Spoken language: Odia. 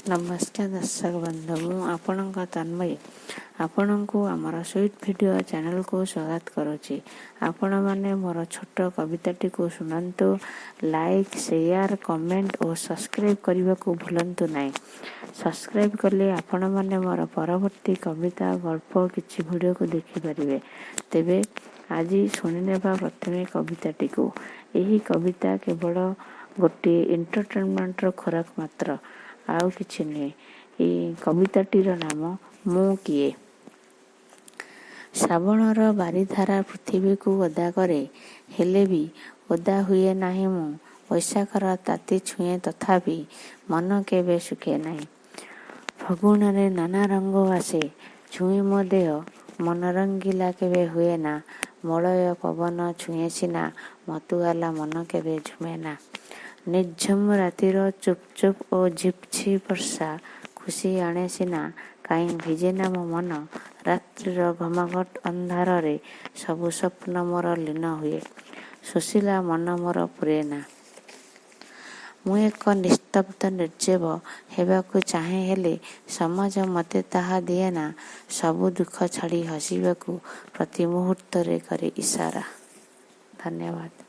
ନମସ୍କାର ଦର୍ଶକ ବନ୍ଧୁ, ମୁଁ ଆପଣଙ୍କ ତନ୍ମୟୀ ଆପଣଙ୍କୁ ଆମର ସୁଇଟ୍ ଭିଡ଼ିଓ ଚ୍ୟାନେଲକୁ ସ୍ୱାଗତ କରୁଛି। ଆପଣମାନେ ମୋର ଛୋଟ କବିତାଟିକୁ ଶୁଣନ୍ତୁ, ଲାଇକ୍, ସେୟାର, କମେଣ୍ଟ ଓ ସବସ୍କ୍ରାଇବ୍ କରିବାକୁ ଭୁଲନ୍ତୁ ନାହିଁ। ସବସ୍କ୍ରାଇବ୍ କଲେ ଆପଣମାନେ ମୋର ପରବର୍ତ୍ତୀ କବିତା, ଗଳ୍ପ, କିଛି ଭିଡ଼ିଓକୁ ଦେଖିପାରିବେ। ତେବେ ଆଜି ଶୁଣିନେବା ପ୍ରଥମେ କବିତାଟିକୁ। ଏହି କବିତା କେବଳ ଗୋଟିଏ ଏଣ୍ଟରଟେନମେଣ୍ଟର ଖୋରାକ ମାତ୍ର, ଆଉ କିଛି ନୁହେଁ। ଏହି କବିତାଟିର ନାମ ମୁଁ କିଏ। ଶ୍ରାବଣର ବାରିଧାରା ପୃଥିବୀକୁ ଓଦା କରେ, ହେଲେ ବି ଓଦା ହୁଏ ନାହିଁ ମୁଁ। ବୈଶାଖର ତାତି ଛୁଏଁ, ତଥାପି ମନ କେବେ ଶୁଖେ ନାହିଁ। ଫଗୁଣରେ ନାନା ରଙ୍ଗ ଆସେ, ଛୁଏଁ ମୋ ଦେହ, ମନ ରଙ୍ଗିଲା କେବେ ହୁଏନା। ମଳୟ ପବନ ଛୁଏଁ ସିନା, ମତୁଆଲା ମନ କେବେ ଝୁମେନା। ନିଝୁମ ରାତିର ଚୁପ୍ ଚୁପ୍ ଓ ଝିପ୍ ଝିପ୍ ବର୍ଷା ଖୁସି ଆଣେ ସିନା, କାହିଁ ଭିଜେନା ମୋ ମନ। ରାତ୍ରିର ଘମଘଟ ଅନ୍ଧାରରେ ସବୁ ସ୍ୱପ୍ନ ମୋର ଲୀନ ହୁଏ, ଶୋଷିଲା ମନ ମୋର ପୂରେନା। ମୁଁ ଏକ ନିସ୍ତବ୍ଧ ନିର୍ଜୀବ ହେବାକୁ ଚାହେଁ, ହେଲେ ସମାଜ ମୋତେ ତାହା ଦିଏନା। ସବୁ ଦୁଃଖ ଛାଡ଼ି ହସିବାକୁ ପ୍ରତି ମୁହୂର୍ତ୍ତରେ କରେ ଇସାରା। ଧନ୍ୟବାଦ।